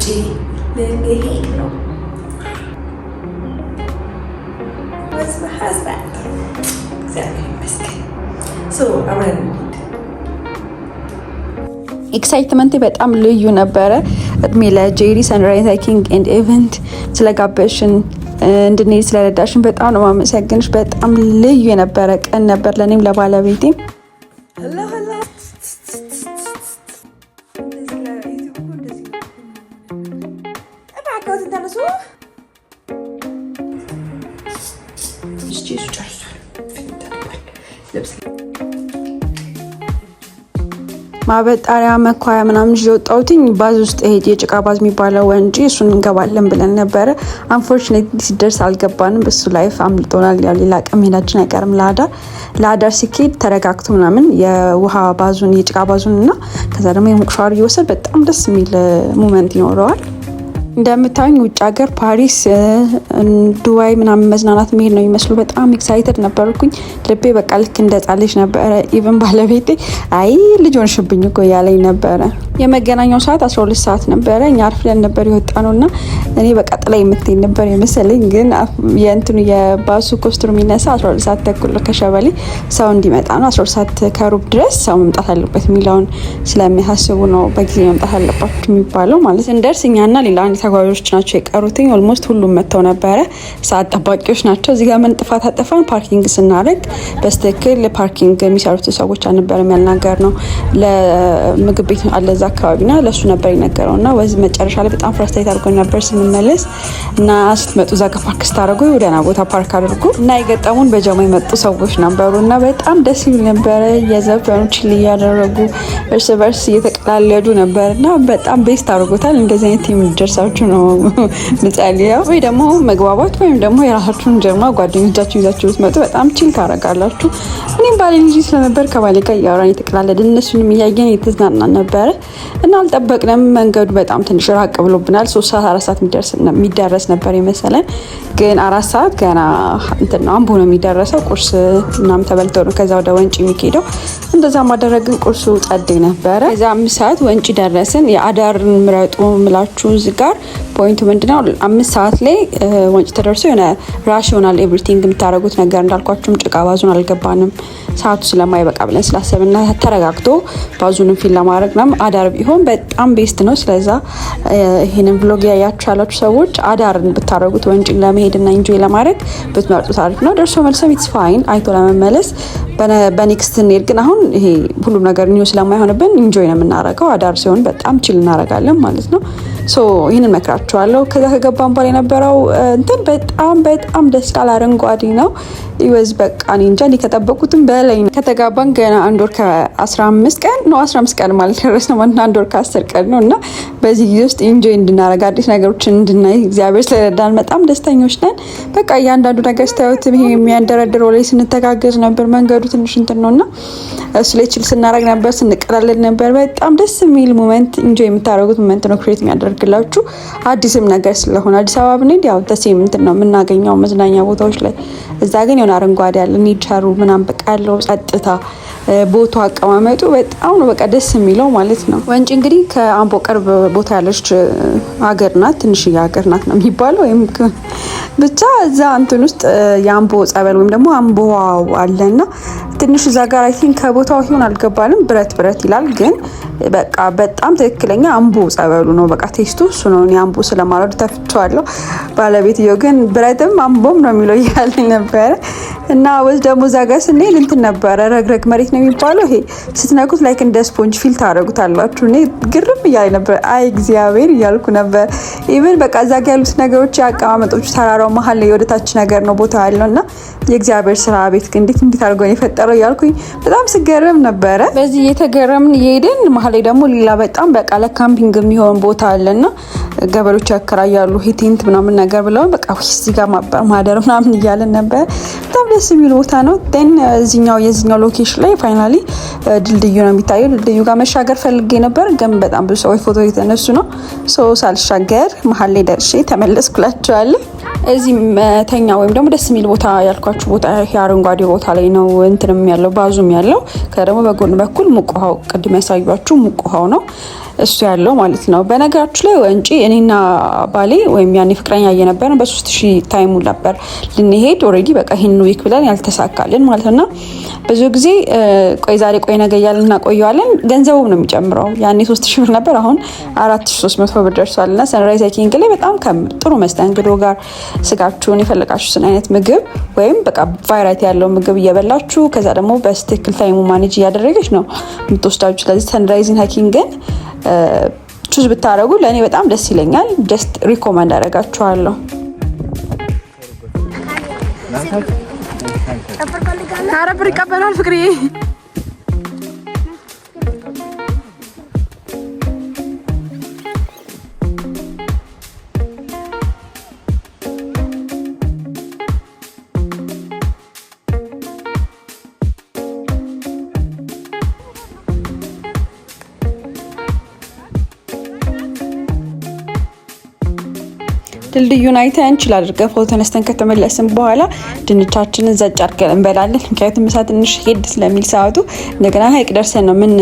ልንሄድ ነው። With my husband. እግዚአብሔር ይመስገን። So አብረን እንሂድ። Excitement ኤ በጣም ልዩ ነበረ። እድሜ ለጄሪ Sunrise Hiking and Event ስለጋበዝሽን፣ እንድንሄድ ስለረዳሽን በጣም ነው ማመሰግንሽ። በጣም ልዩ የነበረ ቀን ነበር ለእኔም ለባለቤቴም። Hello, hello. እንደዚህ ለ YouTube እኮ እንደዚህ ነው። እባክዎትን ተነሱ። እሺ፣ እሱ ጨርሷል። ታጥቧል። ልብስ ማበጠሪያ፣ መኳያ ምናምን ይዤ የወጣሁትኝ bath ውስጥ ሄድ የጭቃ bath የሚባለው ወንጪ እሱን እንገባለን ብለን ነበረ። Unfortunately ሲደርስ አልገባንም። በሱ life አምልጦናል። ያው ሌላ ቀን መሄዳችን አይቀርም። ለአዳር ሲኬድ ተረጋግቶ ምናምን የውሃ bath ኡን፣ የጭቃ bath ኡን እና ከዛ ደግሞ የሙቅ ሻወር እየወሰድ በጣም ደስ የሚል moment ይኖረዋል። እንደምታዩኝ ውጭ ሀገር ፓሪስ፣ ዱባይ ምናምን መዝናናት መሄድ ነው የሚመስሉ። በጣም excited ነበርኩኝ። ልቤ በቃ ልክ እንደ ሕፃን ልጅ ነበረ። Even ባለቤቴ "አይ ልጅ ሆንሽብኝ እኮ" እያለኝ ነበረ። የመገናኛው ሰዓት 12 ሰዓት ነበረ። እኛ አርፍደን ነበር የወጣነው እና እኔ በቃ ጥላ የምትሄድ ነበር የመሰለኝ። ግን የእንትኑ የባሱ ኮስትሩ የሚነሳ 12 ሰዓት ተኩል ከሸበሌ ሰው እንዲመጣ ነው። 12 ሰዓት ከሩብ ድረስ ሰው መምጣት አለበት የሚለውን ስለሚያሳስቡ ነው በጊዜ መምጣት አለባችሁ የሚባለው ማለት። ስንደርስ እኛና ሌላ አንድ ተጓዦች ናቸው የቀሩትኝ። Almost ሁሉም መጥተው ነበረ። ሰዓት ጠባቂዎች ናቸው። እዚህ ጋር ምን ጥፋት አጠፋን? Parking ስናደርግ በትክክል parking የሚሰሩት ሰዎች አልነበረም ያልናገር ነው። ለምግብ ቤት አለ እዛ አካባቢና ለእሱ ነበር የነገረው እና ወዚ መጨረሻ ላይ በጣም frustrate አድርጎን ነበር ስንመለስ። እና ስትመጡ እዛ ጋር ፓርክ ስታደርጉ ደህና ቦታ ፓርክ አድርጉ። እና የገጠሙን በጀማ የመጡ ሰዎች ነበሩ እና በጣም ደስ ይሉ ነበረ። እየዘፈኑ፣ chill እያደረጉ፣ እርስ በርስ እየተቀላለዱ ነበር እና በጣም best አድርጎታል። እንደዚህ አይነት team ደርሳችሁ ነው ምጸልየው። ወይ ደግሞ መግባባት ወይም ደግሞ የራሳችሁን ጀማ ጓደኞቻችሁ ይዛችሁ ብትመጡ በጣም chill ታደርጋላችሁ። እኔም ባሌ ልጅ ስለነበር ከባሌ ጋር እያወራን፣ እየተቀላለድን፣ እነሱንም እያየን እየተዝናናን ነበረ እና አልጠበቅንም። መንገዱ በጣም ትንሽ ራቅ ብሎብናል። 3 ሰዓት 4 ሰዓት የሚደረስ ነበር የመሰለን፣ ግን 4 ሰዓት ገና እንትን ነው፣ አምቦ ነው የሚደረሰው። ቁርስ ምናምን ተበልቶ ነው ከዛ ወደ ወንጪ የሚኬደው። እንደዛ ማደረግን ቁርሱ ጸዴ ነበረ። ከዛ 5 ሰዓት ወንጪ ደረስን። የአዳርን ምረጡ ምላችሁ እዚህ ጋር point ኡ ምንድነው? 5 ሰዓት ላይ ወንጪ ተደርሶ የሆነ rush ይሆናል everything የምታደርጉት ነገር። እንዳልኳችሁም ጭቃ bath ኡን አልገባንም ሰዓቱ ስለማይበቃ ብለን ስላሰብና ተረጋግቶ bath ኡንም feel ለማድረግ ነው አዳር ቢሆን በጣም best ነው። ስለዛ ይሄንን vlog ያያችሁ ያላችሁ ሰዎች አዳርን ብታደርጉት ወንጪን ለመሄድና enjoy ለማድረግ ብትመርጡት አሪፍ ነው። ደርሶ መልሰም it's fine አይቶ ለመመለስ በ next ስንሄድ ግን አሁን ይሄ ሁሉም ነገር new ስለማይሆንብን enjoy ነው የምናደርገው። አዳር ሲሆን በጣም chill እናደርጋለን ማለት ነው። So ይህንን መክራችኋለሁ። ከዛ ከገባን በኋላ የነበረው እንትን በጣም በጣም ደስ ይላል። አረንጓዴ ነው። It was በቃ እኔ እንጃ፣ እኔ ከጠበቁትም በላይ ነው። ከተጋባን ገና አንድ ወር ከ15 ቀን ነው፣ 15 ቀን ማለት ደረስ ነው፣ አንድ ወር ከ10 ቀን ነው እና በዚህ ጊዜ ውስጥ enjoy እንድናደርግ፣ አዲስ ነገሮችን እንድናይ እግዚአብሔር ስለረዳን በጣም ደስተኞች ነን። በቃ እያንዳንዱ ነገር ስታዩት ይሄ የሚያንደረድረው ላይ ስንተጋገዝ ነበር። መንገዱ ትንሽ እንትን ነው እና እሱ ላይ chill ስናደርግ ነበር፣ ስንቀላለድ ነበር። በጣም ደስ የሚል moment፣ enjoy የምታደርጉት moment ነው create የሚያደርግላችሁ አዲስም ነገር ስለሆነ። አዲስ አበባ ብንሄድ ያው the same እንትን ነው የምናገኘው መዝናኛ ቦታዎች ላይ። እዛ ግን የሆነ አረንጓዴ ያለ nature ኡ ምናምን በቃ ያለው ጸጥታ፣ ቦታው አቀማመጡ በጣም ነው በቃ ደስ የሚለው ማለት ነው። ወንጪ እንግዲህ ከአምቦ ቅርብ ቦታ ያለች ሀገር ናት፣ ትንሽዬ ሀገር ናት ነው የሚባለው። ወይም ብቻ እዛ እንትን ውስጥ የአምቦ ጸበል ወይም ደግሞ አምቦ ውሃው አለና ትንሽ እዛ ጋር I think ከቦታው ይሁን አልገባንም። ብረት ብረት ይላል፣ ግን በቃ በጣም ትክክለኛ አምቦ ጸበሉ ነው። በቃ taste ኡ እሱ ነው። እኔ አምቦ ስለማልወድ ተፍቼዋለሁ። ባለቤትየው ግን ብረትም አምቦም ነው የሚለው እያለኝ ነበረ። እና ወዝ ደግሞ እዛ ጋር ስንሄድ እንትን ነበረ፣ ረግረግ መሬት ነው የሚባለው። ይሄ ስትነኩት like እንደ sponge feel ታደርጉታላችሁ። እኔ ግርም እያለኝ ነበር። አይ እግዚአብሔር እያልኩ ነበር። Even በቃ እዛ ጋር ያሉት ነገሮች የአቀማመጦቹ ተራራው መሀል ላይ ወደታች ነገር ነው ቦታ ያለው እና የእግዚአብሔር ስራ ቤት እንዴት እንዴት አድርጎ ነው የፈጠረው እያልኩኝ በጣም ስገረም ነበረ። በዚህ እየተገረምን እየሄድን መሀል ላይ ደግሞ ሌላ በጣም በቃ ለ camping የሚሆን ቦታ አለና ገበሬዎች ያከራያሉ tent ምናምን ነገር ብለውን በቃ እዚህ ጋር ማደር ምናምን እያለን ነበር። በጣም ደስ የሚል ቦታ ነው። Then እዚኛው የዚኛው location ላይ finally ድልድዩ ነው የሚታየው። ድልድዩ ጋር መሻገር ፈልጌ ነበር፣ ግን በጣም ብዙ ሰዎች ፎቶ የተነሱ ነው። So ሳልሻገር መሀል ላይ ደርሼ ተመለስኩላቸዋለሁ። እዚህ መተኛ ወይም ደግሞ ደስ የሚል ቦታ ያልኳችሁ ቦታ ይሄ አረንጓዴ ቦታ ላይ ነው እንትንም ያለው bath ኡም ያለው። ከዛ ደግሞ በጎን በኩል ሙቅ ውሃው፣ ቅድም ያሳያችሁ ሙቅ ውሃው ነው። እሱ ያለው ማለት ነው። በነገራችሁ ላይ ወንጪ እኔና ባሌ ወይም ያኔ ፍቅረኛ እየነበረን በ3000 time ኡ ነበር ልንሄድ already በቃ ይሄን week ብለን ያልተሳካልን ማለት ነው። ብዙ ጊዜ ቆይ ዛሬ ቆይ ነገ እያልን እናቆየዋለን። ገንዘቡም ነው የሚጨምረው። ያኔ 3000 ብር ነበር፣ አሁን 4300 ብር ደርሷል። እና Sunrise Hiking ላይ በጣም ጥሩ መስተንግዶ ጋር ስጋችሁን የፈለጋችሁትን አይነት ምግብ ወይም በቃ variety ያለው ምግብ እየበላችሁ ከዛ ደግሞ በስትክክል time ኡ manage እያደረገች ነው የምትወስዳችሁ። ስለዚህ Sunrise Hiking ን choose ብታደረጉ ለእኔ በጣም ደስ ይለኛል። Just recommend አደርጋችኋለሁ። ኧረ ብር ይቀበላል ፍቅርዬ። ድልድዩን አይተን chill አድርገን ፎቶ ተነስተን ከተመለስን በኋላ ድንቻችንን ዘጭ አድርገን እንበላለን። ምክንያቱም ምሳ ትንሽ ሄድ ስለሚል ሰዓቱ እንደገና ሀይቅ ደርሰን ነው ምን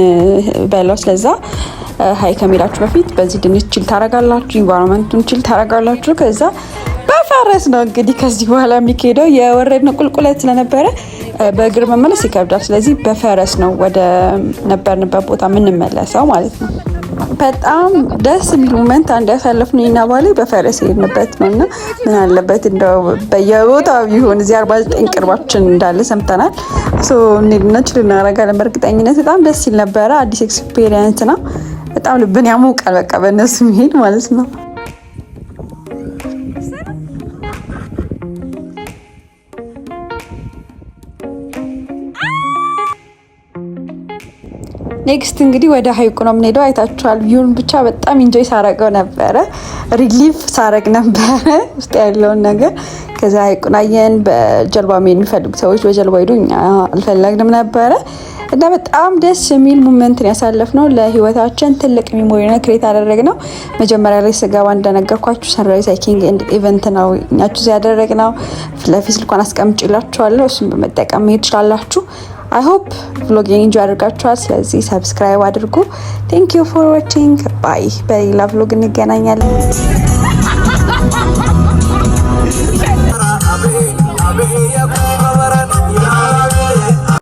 በላው። ስለዛ ሀይቅ ከመሄዳችሁ በፊት በዚህ ድንች chill ታረጋላችሁ፣ environment ኡን chill ታረጋላችሁ። ከዛ በፈረስ ነው እንግዲህ ከዚህ በኋላ የሚካሄደው። የወረድነው ቁልቁለት ስለነበረ በእግር መመለስ ይከብዳል። ስለዚህ በፈረስ ነው ወደ ነበርንበት ቦታ የምንመለሰው ማለት ነው። በጣም ደስ የሚል moment አንድ ያሳለፍነው እኔና ባሌ በፈረስ የሄድንበት ነው እና ምን አለበት እንደው በየቦታው ቢሆን። እዚህ 49 ቅርባችን እንዳለ ሰምተናል። So እንሄድና chill እናደርጋለን በእርግጠኝነት። በጣም ደስ ይል ነበረ። አዲስ experience ነው። በጣም ልብን ያሞቃል። በቃ በእነሱ መሄድ ማለት ነው። Next እንግዲህ ወደ ሀይቁ ነው የምንሄደው። አይታችኋል። View ን ብቻ በጣም enjoy ሳረገው ነበረ። Relief ሳረግ ነበረ ውስጥ ያለውን ነገር። ከዛ ሀይቁን አየን። በጀልባ መሄድ የሚፈልጉ ሰዎች በጀልባ ሄዱ፣ እኛ አልፈለግንም ነበረ እና በጣም ደስ የሚል moment ን ያሳለፍነው። ለህይወታችን ትልቅ memory ነው create ያደረግነው። መጀመሪያ ላይ ስገባ እንደነገርኳችሁ Sunrise Hiking and Event ነው እኛ choose ያደረግነው። ፊት ለፊት ስልኳን አስቀምጭላችኋለሁ። እሱን በመጠቀም መሄድ ትችላላችሁ። I hope vlog ኤን enjoy አድርጋችኋል። ስለዚህ subscribe አድርጉ። Thank you for watching, bye። በሌላ vlog እንገናኛለን።